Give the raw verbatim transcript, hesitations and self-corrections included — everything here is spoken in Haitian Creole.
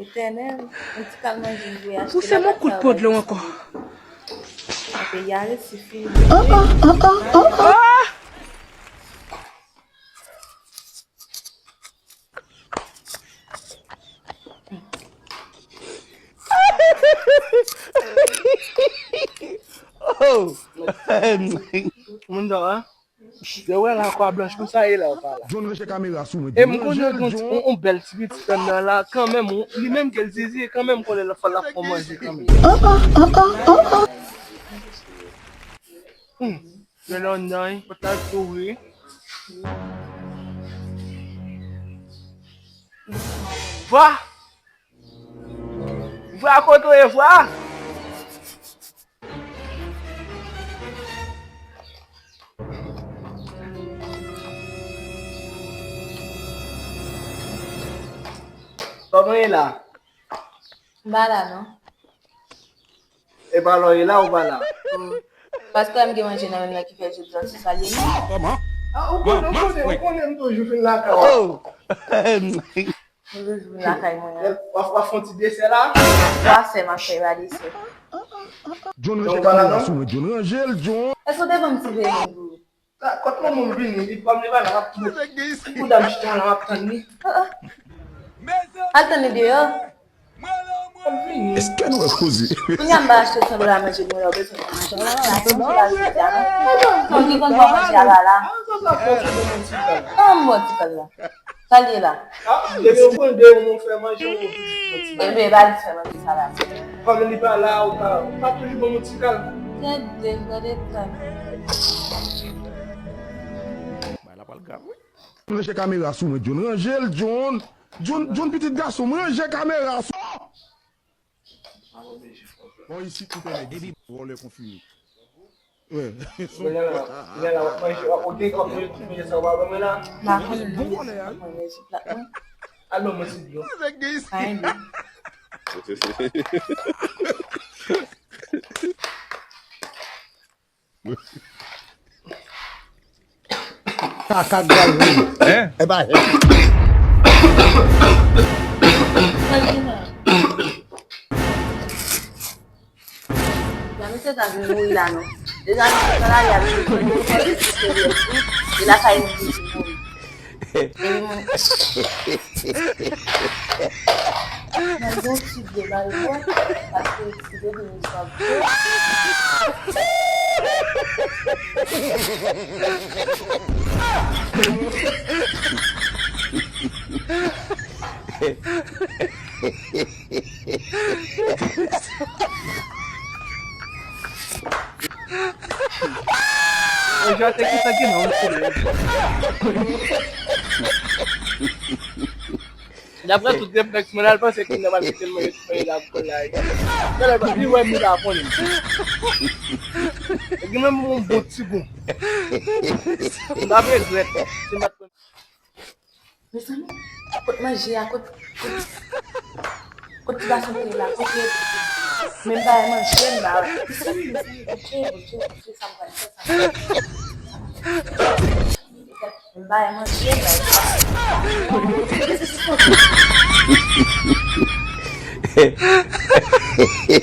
Etènèl, yon ti kal manje m voye achte la, pa travay. Pouse m yon kout po dlo ankò. Nan peyi a resi fini. Oh! Moun sa a? Yo wè la kwa blanch konsa e la ou pa la. John ranje kamera sou mwen. E m konnen John, yon, yon bèl ti pitit anndan la kanmenm, li menm ke l zizi kanmenm konnen l fò l ap fè manje kanmenm. Hmm. Gen anndan wi, pòt la tou wi. Vwa! Vwa kote w ye vwa? Kòman ye la? M pa la non. E pa lò ye la ou pa la? Paske m gen manje nan men m nan ki fè jodi a se sa l ye non. Kòman? Ah, ou konnen, ou konnen, ou konnen m toujou vin lakay ou. Oh! M toujou vin lakay mwen an. W ap, w ap fè yon ti desè la? Sa sè m ap fè, pa desè. John rete kamera sou mwen, John ranje l, John. Èske w te ban m ti veye pou ou? Kot manman m vini, li pa m li pa la, m ap tann. Pou dam chita la, m ap tann li. Al tann li deyò. Èske nou wè koze? Kounye a m ba achte san dola manje mwen la, ou bezwen manje. Mwen ki konn ba w manje a la la. An m ba w ti kal la. Sa l ye la? Depi ou konn de ou fè manje ou. Enben ba li fè manje sa la. Kòm li pa la, ou pa, ou pa toujou ban m yon ti kal. Tande, gade kal. Bay la pral grav wi. Ranje kamera sou mwen, John. Ranje l, John. John, John, pitit gason m, ranje kamera sou. Bon, isit, ou konnen, vòlè konfime. Wi. Kounye a la, kounye a la, w ap manje, w ap, ou gen kòb manje tout manje sa ou pa ban mwen la? M pa konnen non, manje sou plat mwen. Al ban mwen ti dlo. Nèg gen isit. Pa gen dlo. Kaka gaz wi. Hein? E pa jèn. Nan misye ta vin mouri la non. Deja misye nan lari a vin mouri. E lakay li vin mouri. Mwen gen yon ti vye bal bwè, paske ti bebe nou sa bwè. Mwen jwe te kisa gen non, mesye. Daprè tout reflèks mwen, al panse ke nòmal kite mwen mete mwen la pou la. Talè li wè m li pa konnen. Li menm yon bon ti gou. M pa regrèt. Se m pa t konn. Mezanmi, kot manje a, kot, kot, kot ti gason te ye la, kot li? Men m pa wè manje, m pa wè. Mezanmi, mezanmi, Bondye, Bondye, Bondye, sa m pral fè, sa m pral fè. M pa wè manje, m pa wè.